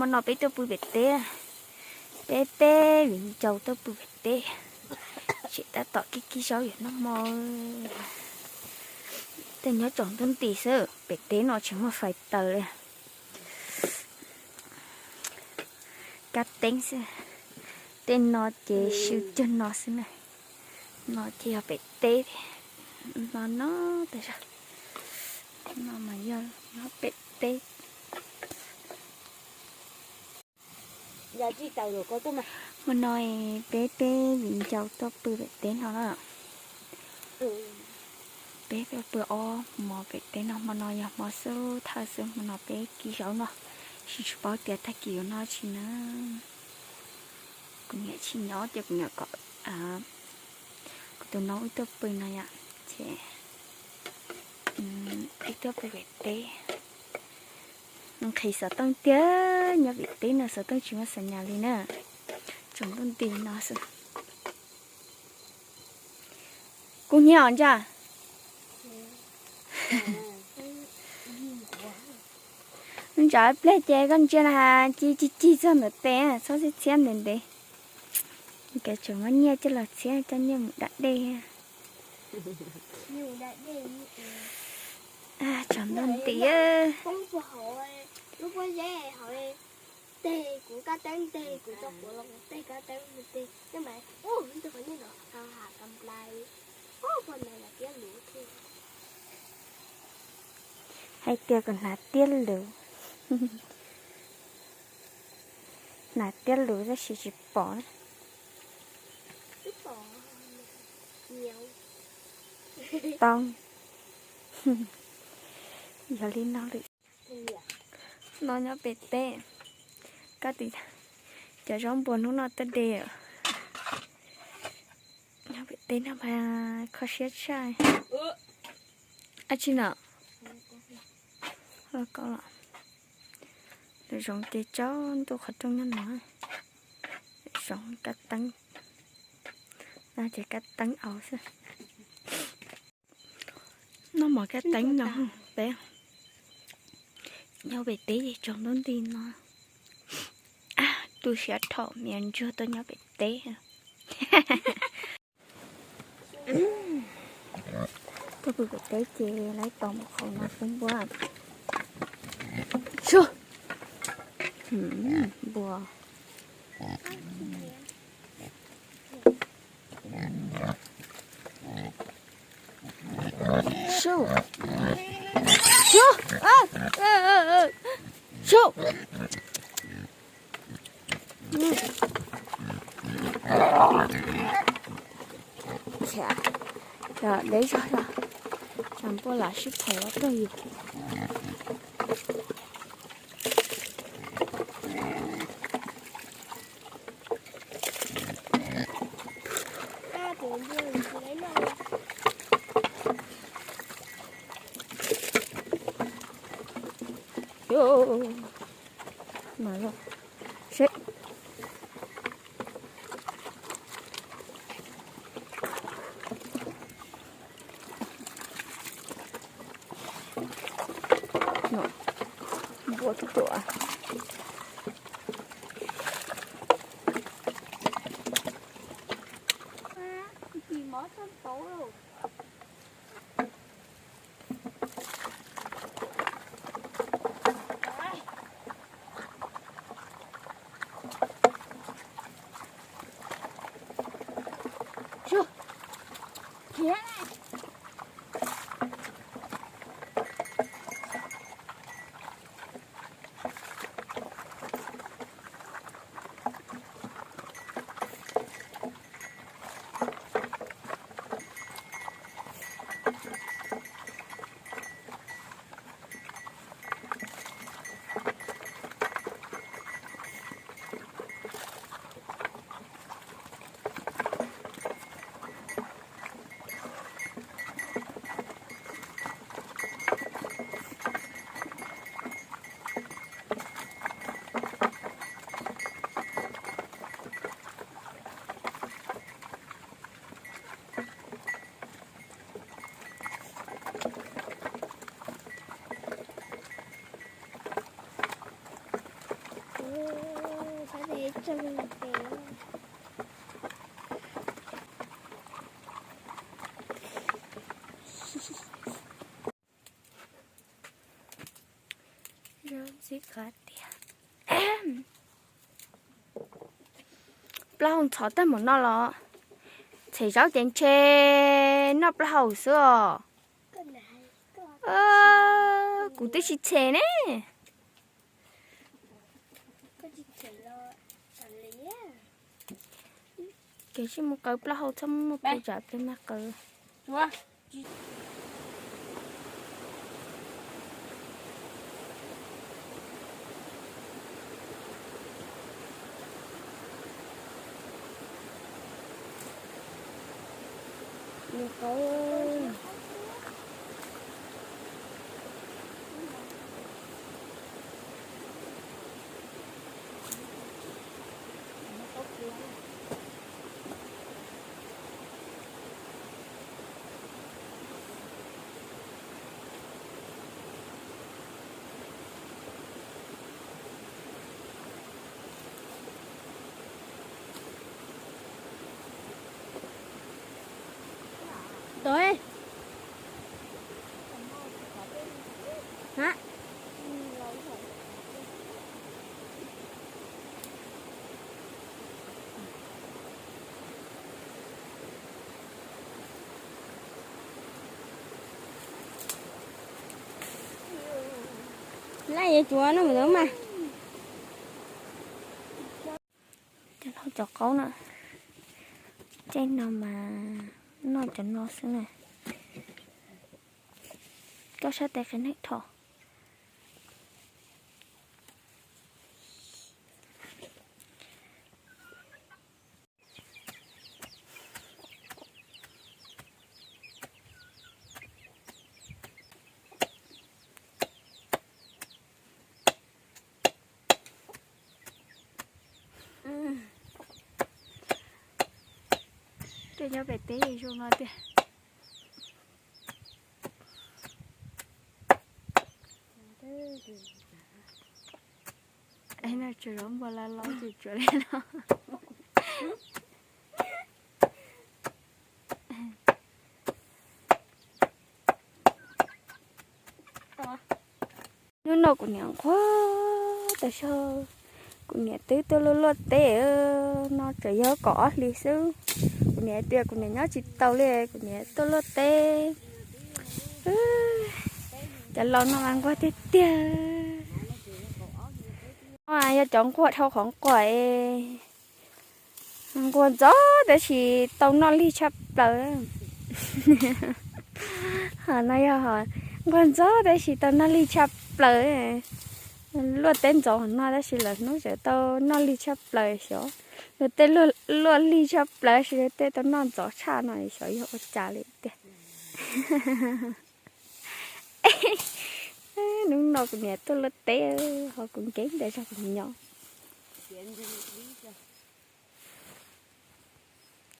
Hmo no peb tuaj pw pem teb, peb peb viv ncaus tuaj pw pem teb. Tseem tab tom kib kib zaub yuav noj hmo. Tej nyob tsaus ntuj nti xwb, pem teb no tsis muaj fais taws li. Kab teeb xwb. Tej no ces sw cuag no xwb na. No ces yog pem teb, no no tas zog. No mas yog nyob pem teb. Hmo no peb peb viv ncaus tuaj pw pem teb no na. Peb tuaj pw ob hmo pem teb no, hmo no yog hmo xub thawj xwb, hmo no peb kib zaub noj, tsis tsis paub tias tag kis yuav noj tsi na. Kuv niam tsis nyob ces kuv niam kom kuv tus noob wb tuaj pw no yom, ces wb tuaj pw pem teb. Nqhis xov tooj tiag, nyob pem teb no xov tooj tsis muaj xas nyas li na. Tsaus ntuj nti no xwb. Kub hnyiab os ntsa. Ntsa ib pliag ces koj ntsia na, ci ci ci txog ntawm tes, txhob txhiab txhiab ntev ntev. Ces tseem muab nyiaj coj los txhiab coj nyiaj mus da dej. Tsaus ntuj nti. Hais tias kom hnav tiab luv, hnav tiab luv tab sis tsis pom. Tau, yog li no lawm. No nyob pem teb, koj tis cov zaub npua hnub no tuaj de. Nyob pem teb no mas kho siab tshaj. Ab tsi no, lawv zoov ces tsaus ntuj qhov rooj nyob no, zoov kab teeb, no ces kab teeb aus xwb. Noj mov kab teeb no peb nyob pem teb ces tsaus ntuj nti no. Tu siab dhau, me ntsuag tuaj nyob pem teb. Tuaj pw pem teb ces lawv tos mus qhov no pub npua. Su, npua. Su, su, su. Thiab, yog deb zog los, tsam npua lam sib phem ua tuag yus. Seb. Npua tuaj. Plaub hau ntxhov tag npaum no los txhem zaub ces ntshe noj plaub hau xwb os. Kuv twb tsis txhem ne. Ces sib mus qaws plaub hau, txhob muaj pes tsawg pes mag qaws. Laj yuav tsuav no mus mas. Cov qaub no, tej no mas noj cov no xwb na. Koj sab tes qhia neeg dhos. Tej nyob pem teb zoo no tiag. No tsuas zaub npua loj loj ces tsuas li no. Hnub no kuv niam nquag tas zog, kuv niam twb tuaj luaj luaj teb, no tseem yog kaum ob hlis xwb. Kuv niam tias kuv niam nyob tsis tau li, kuv niam tuaj luaj teb. Cov laus no mas nquag tiag tiag. No yog cov nquag dhau qhov nquag es, nquag ntxov tab sis tau noj lig tshaj plaws. Ho no yog nquag ntxov tab sis tau noj lig tshaj plaws. Luaj teb ntxov no tab sis lawv hnub tseem tau noj lig tshaj plaws xyov. Luag tej luaj lig tshaj plaws tab sis luag tej tau noj ntxov tshaj no xyov yog ua cas li tiag. Hnub no kuv niam tuaj luaj teb, ho kuv nkees ntev zog kuv nyob.